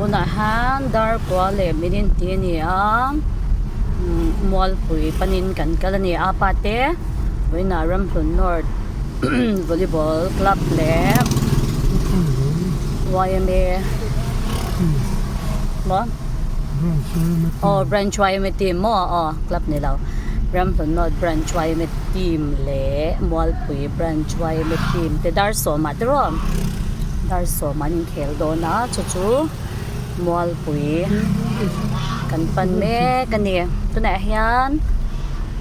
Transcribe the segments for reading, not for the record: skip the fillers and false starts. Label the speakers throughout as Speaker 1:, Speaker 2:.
Speaker 1: Tunah hian darkua leh minute hnih a ni a mualpui panin kan kal a ni a pate vawiinah Ramhlun North volleyball club leh yma maw aw branch yma team maw aw club ni lo Ramhlun North branch yma team leh mualpui branch yma team te dar sawmah te rawh dar sawm an inkhel dawn a chu chu mualpui kan pan mek a ni tunah hian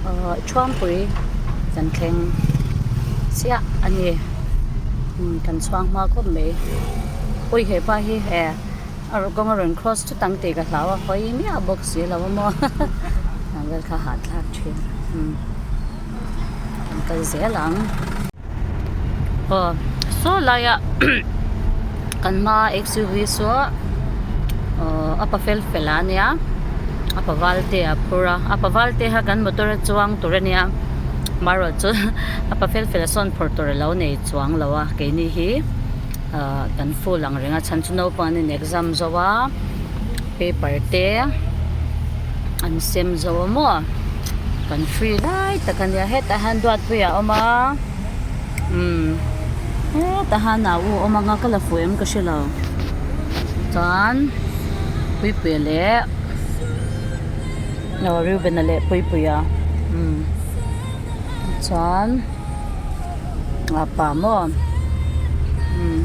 Speaker 1: ahh thuampui kan thleng chiah a ni kan chhuang hma khawp mai ui hepa hi e a kawng a rawn cross thut ang tih ka hlau a hawi miah bawk si lo a maw ang vel kha hahthlak thin kan kal zel ang. Aw saw laia kan hma XUV saw aww a pa fel fel a nia a pa val te a phur a a pa val te kha kan motor a chuang tur a nia amaherawh chu a pa fel fel a sawn phawrh tur alo nei chuang lo a keini hi ahh kan full ang reng a chhan chu naupang an in exam zo a paper te an sem zo a maw kan free lai tak a nia hetah hian duatpui a awm a umm hetah hian a u a awm anga ka la fuh em ka hre lo chuan puipuia leh aw Reuben-a leh puipuia umm chuan apa maw umm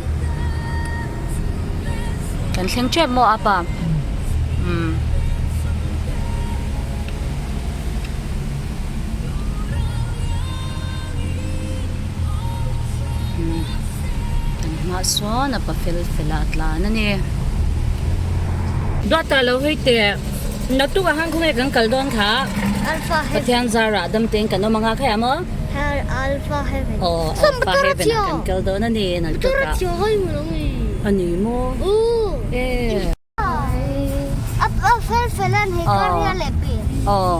Speaker 1: kan thleng tep maw apa umm. Kan hmaah sawn a pa fel fel a tlan a ni. Duata lo hei teh naktuk ah khan khawnge kan kal dawn kha Pathian zarah dam tein kan awm anga khaih maw? Aw Alpha Heaven ah kan kal dawn a ni naktuk ah. A ni maw? E. Aw.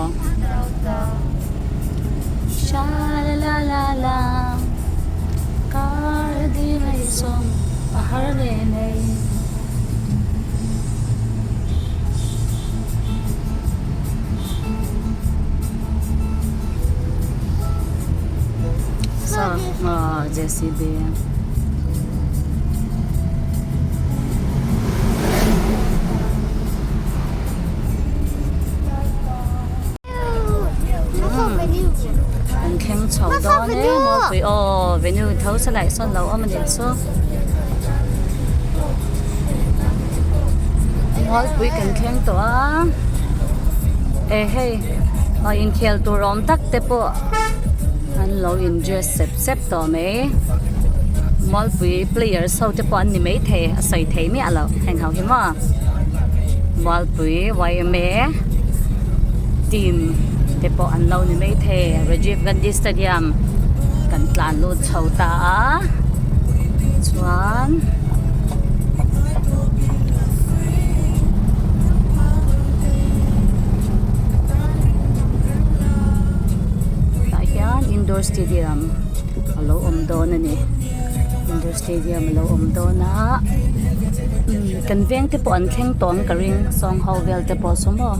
Speaker 1: Sha la la la la Kar di mai sawm a har leh mai. Sa JCB. An thleng chho dawn e mawlpui aw venue tho sa laih sawn lo awm anih chu mawlpui kan thleng tawh a e hei aw inkhel tur awm tak te pawh an lo in dress sep sep tawh mai Mualpui players ho te pawh an ni maithei a sawi thei miah loh heng ho hi maw Mualpui yma team te pawh an lo ni maithei Rajiv Gandhi stadium kan tlan lut chho ta a chuan. Tah hian indoor stadium a lo awm dawn a ni indoor stadium a lo awm dawn a kan veng te pawh an thleng tawh ang ka ring sawng ho vel te pawh saw maw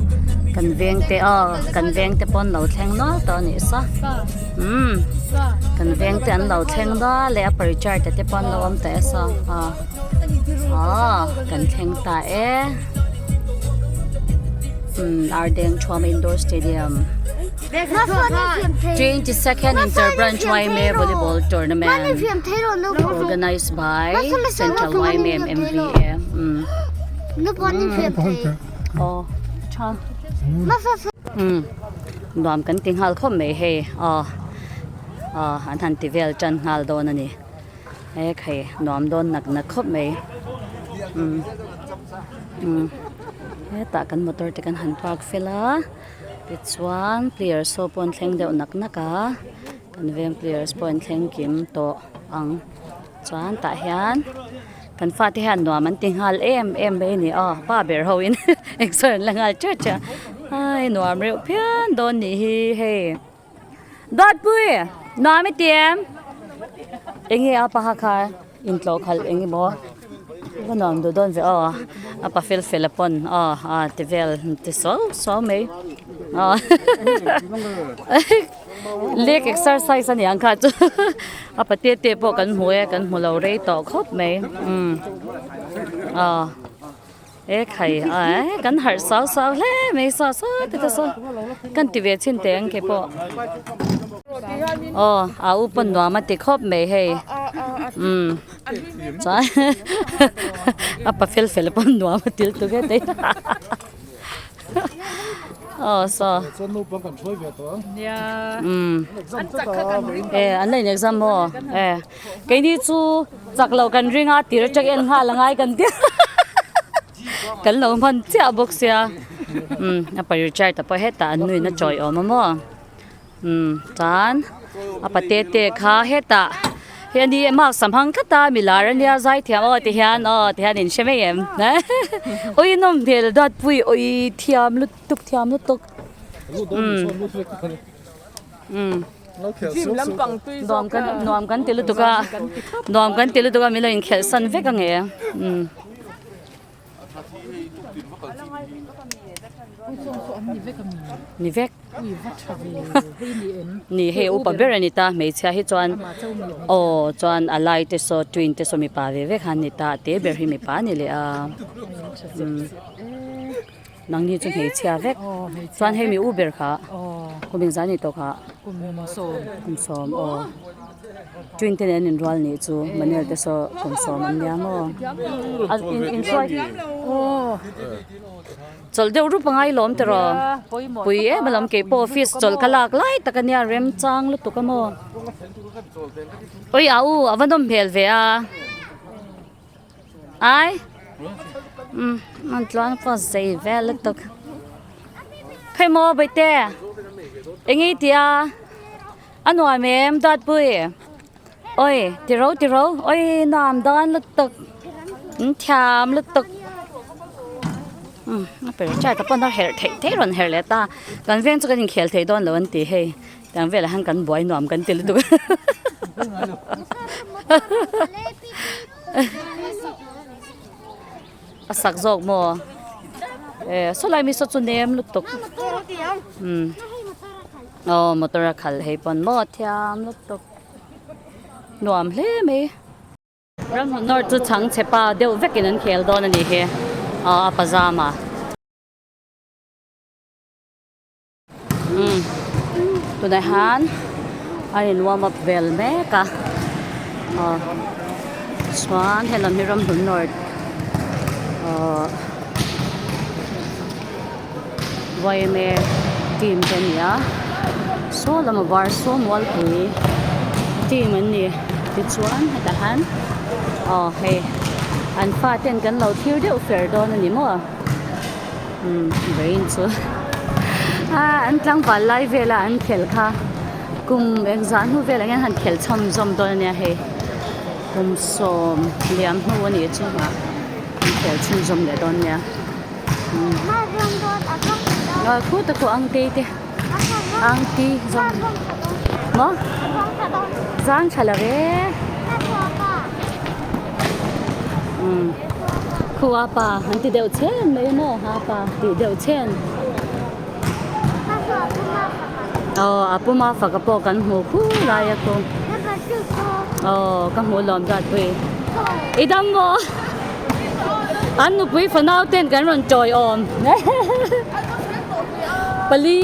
Speaker 1: kan veng te aw kan veng te pawh an lo thleng nual tawh a nih saw umm kan veng te an lo thleng nual e a parichar te pawh an lo awm tawh e saw aw aw kan thleng ta e. Umm Ardeng Thuam Indoor Stadium 22nd Inter-Branch YMA Volleyball Tournament organized by Central YMA MVA umm aw tha umm nuam kan ti nghal khawp mai hei aw aw an han ti vel tan nghal dawn a ni he khai nuam dawn nak nak khawp mai umm. Umm hetah kan motor te kan han park fel a tichuan players ho pawh an thleng deuh nak nak a kan veng players pawh an thleng kim tawh ang chuan tah hian kan fate hian nuam an ti nghal em em mai a ni aw pa ber ho in exer an la nghal ṭeuh ṭeuh a ai nuam reuh phian dawn nih hi hei. Dawtpui! Nuam i ti em? Enge a paha kha intlawh khalh eng emaw va nuam duh dawn ve aw. A pa fel fel a pawn aw a ti vel ti suau suau mai aw leg exercise a ni ang kha chu a pa te te pawh kan hmu e kan hmu lo rei tawh khawp mai umm aw e khai a kan harh suau suau hle mai saw saw te te saw kan ti ve chhin teh ang ke pawh aw a u pawn nuam a ti khawp mai hei umm. Chuan a pa fel fel pawh nuam a til tuk e tei aw saw umm e an la in exam maw e keini chu chak loh kan ring a tir atang en nghal angai kan tia kan lo hman chiah bawk sia umm a pa Richard a pawh hetah an nuin a chawiawm a maw. Umm chuan a pate te kha hetah hei ani mark sam hang tlat a milar ania zai thiam aw ti hian aw ti hian in hre mai em ui nawm hmel duatpui ui thiam lutuk thiam lutuk umm umm nuam kan nuam kan ti lutuk a nuam kan ti lutuk a min lo inkhelh san vek ang e umm. Ni vek ni hei upa ber a ni ta hmeichhia hi chuan aw chuan a lai te saw twin te saw mipa ve vek han ni ta a te ber hi mipa a ni leh a umm nangni chu hmeichhia vek chuan hei mi u ber kha kum engzah a ni tawh kha kum sawm aw. Twin te nen an inrual nih chu Manuel te saw kum sawm an nia maw a in inhruai chawlh deuh rup angai lawm tiraw pui em alawm keipawh office chawlh ka lak lai tak ania remchang lutuk a maw ui a u a va nawm hmel ve a ai umm an tluang pawh a zei vel lutuk khawi maw bawihte eng nge i tih a. A nuam em Dawtpui? Oi ti ro ti ro oi nuam dawn lutuk an thiam lutuk umm a per chai te pawn a herh theih theih rawn herh leh ta kan veng chu kan inkhel thei dawn lo an ti hei tiang velah hian kan buai nuam kan ti lutuk a sak zawk maw e saw lai mi saw chu nem lutuk umm. Aw motor a khalh hei pawn maw thiam lutuk nuam hle mai. Ramhun nawr chu chhang chhe pa deuh vekin an khel dawn a nih hi aw a pajama. Umm tunah hian a in warm up vel mek a aw chuan helam hi ramhlun north ahh. Yma team te a ni a saw lama var saw mualpui team an ni tichuan hetah hian aw hei an faten kan lo thlir deuh fer dawn a ni maw umm vawiin chu ah an tlangval lai vela an khelh kha kum engzah hnu velah hian han khelh chhawm zawm dawn a nia hei kum sawm liam hnu a nih chu ah an khelh chhunzawm leh dawn nia. Khu te khu ang te te ang ti zawng maw zang tha lo ve umm khu a pa an ti deuh chhen mai maw ha pa tih deuh chhen aw a puma faka pawh kan hmu khu lai a khu aw ka hmu lawm zat pui i dam maw. An nupui fanau ten kan rawn tawi awm pali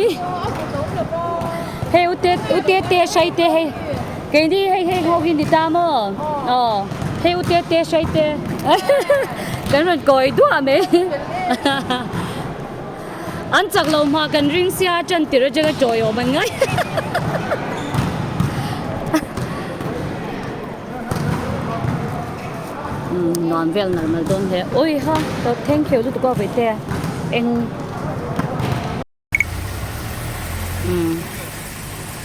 Speaker 1: hei ute ute te hrai te hei keini hei hei ho hi ni ta maw aw hei ute te hrai te kan rawn kawi duah mai an chak lo hma kan ring sia tan tir atanga tawi awm an ngai. Nuam vel nal nal dawn hle ui ha ka thleng kheu lutuk a vawi te eng umm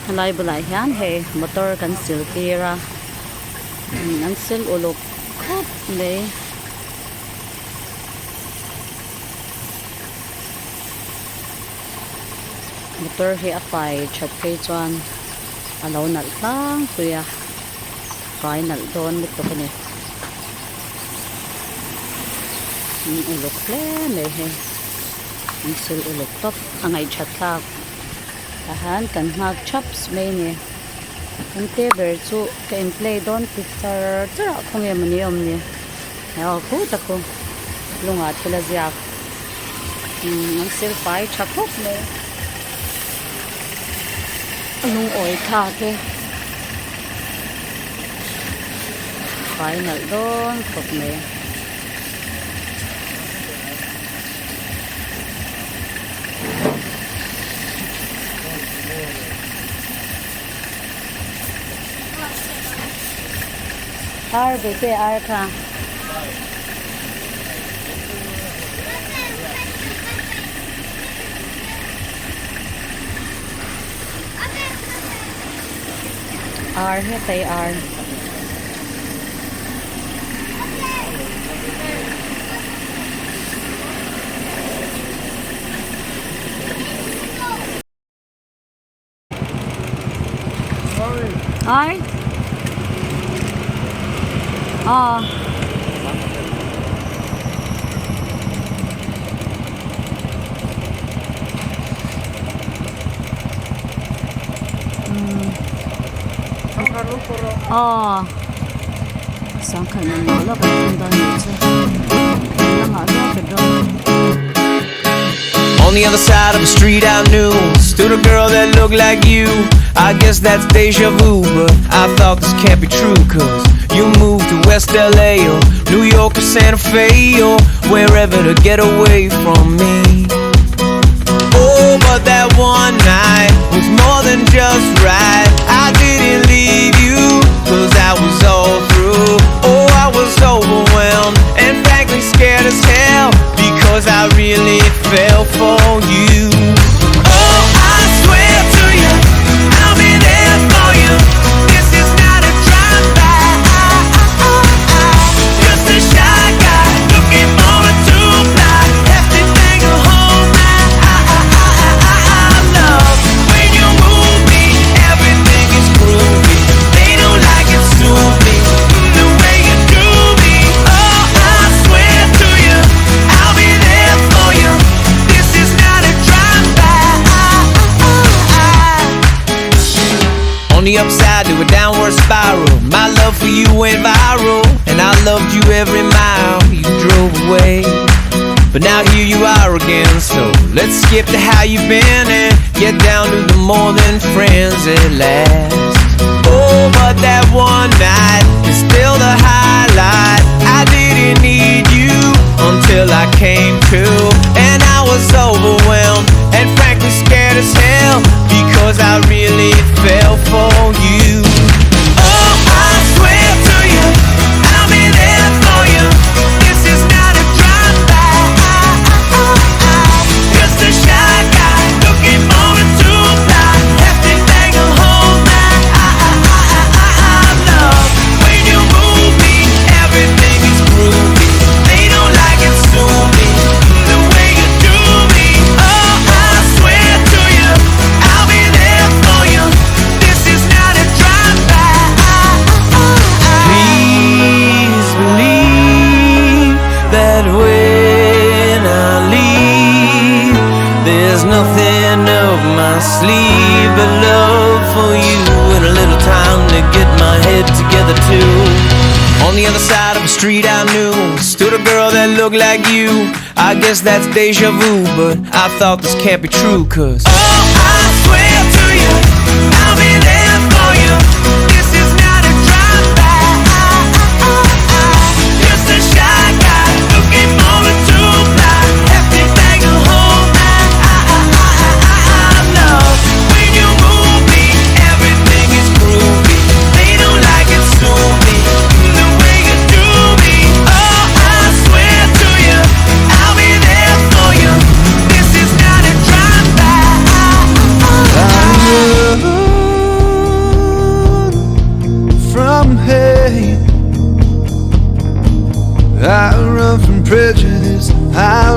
Speaker 1: helai bulah hian hei motor kan sil tir a umm an sil uluk khawp mai. Motor hi a fai that phei chuan a lo nalh tlangpui a. Fai nalh dawn lutuk a ni. An uluk hle mai hei an sil uluk tawp a ngaihthat thlak tah hian kan nghak thap mai a ni kan te ber chu ka in play dawn ti char char ah khawnge mawni a awm ni aw khutah khu lungah thil a ziak umm an sil fai tha khawp mai a lungawi thlak e fai nalh dawn khawp mai. Ar ve te ar kha. Ar hetai ar. Ai. Ờ. Aw sangkhat mamawh lawk an thun dawn nih chu lamah viau petrol.
Speaker 2: On the other side of the street I knew Stood a girl that looked like you I guess that's deja vu But I thought this can't be true Cause you moved to West LA Or New York or Santa Fe Or wherever to get away from me Oh, but that one night was more than just right I didn't leave you Cause I was all through Oh, I was overwhelmed And frankly scared as hell Because I really fell for you Oh, I swear to you I'll be there for you This is not a drive-by Just a shy guy Looking for a two-ply Hefty thing to hold my love When you move me Everything is groovy They don't like it, sue me The way you do me Oh, I swear to you I'll be there for you This is not a drive-by On the upside to a downward spiral My love for you went viral And I loved you every mile you drove away But now here you are again So let's skip to how you've been And get down to the more than friends at last Oh, but that one night is still the highlight I didn't need you until I came to And I was overwhelmed and frankly scared as hell Because I really fell for you Oh, I swear to you I'll be there for you This is not a drive-by Just a shy guy looking for a two-ply Hefty thing to hold my love When you move me, everything is groovy They don't like it, sue me The way you do me Oh, I swear to you I'll be there for you This is not a drive-by Please believe that when I leave There's nothing up my sleeve but love for you And a little time to get my head together too On the other side of the street I knew Stood a girl that looked like you I guess that's deja vu But I thought this can't be true Cause Oh, I swear to you I'll be there for you This is not a drive-by Just a shy guy looking for a two-ply Hefty thing to hold my love When you move me, everything is groovy They don't like it, sue me The way you do me Oh, I swear to you I'll be there for you This is not a drive-by
Speaker 3: I run from hate. I run from prejudice. I